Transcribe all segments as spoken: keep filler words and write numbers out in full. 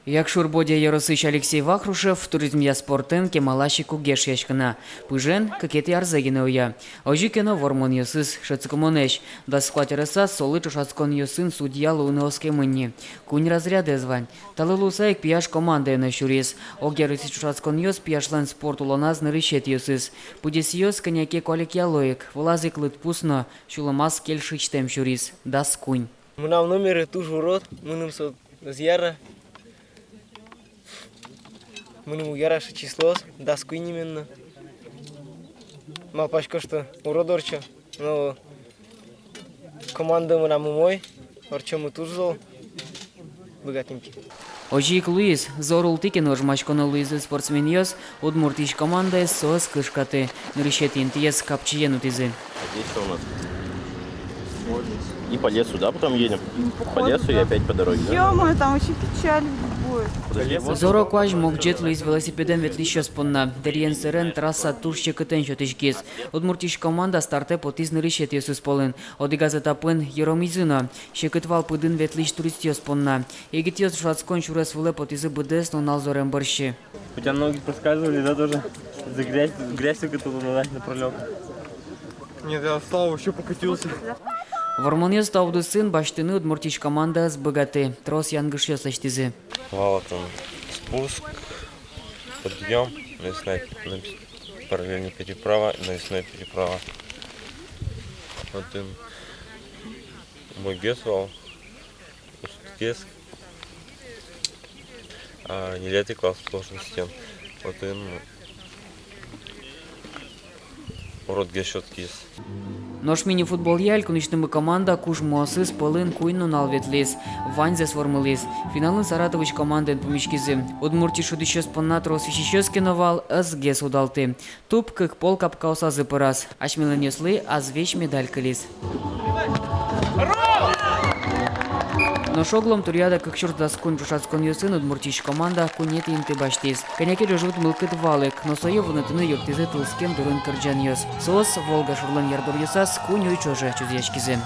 Якшур-Бӧдья ёросысь Алексей Вахрушев туризмъя спортэн кемалась ик уг эшъяськы на. Пыжен кыкетӥ арзэ гинэ уя. Озьы ке но вормонъёсыз шӧдскымонэсь. Дас куать аресаз солы ӵошатсконъёсын судья луыны оскемын ни. Куинь разрядэз вань. Талы луыса ик пияш командаын но сюриз. Огъярысьтыз ӵошатсконъёс пияшлэн спорт улоназ нырысетӥосыз. Пыдесъёс кӧня ке куалекъяло ик, вылаз ик лыдпус но сюлэмаз кельшисьтэм сюриз. Дас куинь. Мынам номере туж урод, мыным со ӧз яра. Мыным уг яра со числоос, дас куинь именно. Малпасько, что урод ортчо, но команда мынам умой, ортчомы туж зол, быгатӥм ке. Озьы ик луиз. Зор ултӥ ке но, ожмаськоно луизы спортсменъёс, Удмуртиысь командаез соос кышкаты. Нырысетӥ интыез капчиен утӥзы. А здесь что у нас? И по лесу, да, потом едем? По лесу и опять по дороге, да? Ё-моё, там вообще печаль будет. Подожди, вот. Зор-а куазь, могӟет луиз велосипедэн ветлӥсьёс понна. Дэриен сэрен трасса туж секытэн сётӥськиз. Удмуртиысь команда стартэ потӥз нырысетӥосыз пӧлын. Одӥгаз этапын йыромизы но. Секыт вал пыдын ветлӥсь туристъёс понна. Егитъёс ӵошатскон сюрес вылэ потӥзы быдэс нунал зорем бӧрсьы. У тебя ноги проскальзывали, да, тоже? За грязь, грязь только туда, да, напролём. Нет, я встал, вообще покатился. Вормонъёс та удысын басьтыны Удмуртиысь команда ӧз быгаты, трос янгышъёс лэсьтӥзы. Вал отын спуск, подъём, навесная, навес-, параллельно переправа, навесная переправа. Отын умойгес вал. Устгес, а, ньылетӥ класс сложностен. Отын уродгес сётскиз. Нош мини-футболъя элькунысьтымы команда кужмоосыз пӧлын куинь нунал ветлӥз. Ваньзэс вормылӥз. Финалын Саратовысь командаен пумиськизы. Удмуртиысь шудӥсьёс понна трос висисьёс ке но вал, ӧзгес удалтӥ. Туб кык пол капкаосазы пыраз. Асьмелэнъёслы азвесь медаль кылиз. Нош оглом Туриада кык сюрс дас куинь ӵошатсконъёсын Удмуртиысь команда куинетӥ инты басьтӥз. Кӧня ке ӝожыт мылкыд вал ик, но сое вунэтыны юрттӥзы тылскем дурын кырӟанъёс. Соос Волга шорлэн ярдуръёсаз куинь уй ӵоже чузъяськизы.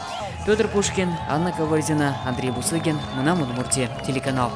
Пётр Пушкин, Анна Ковырзина, Андрей Бусыгин, «Мынам Удмуртие» телеканал.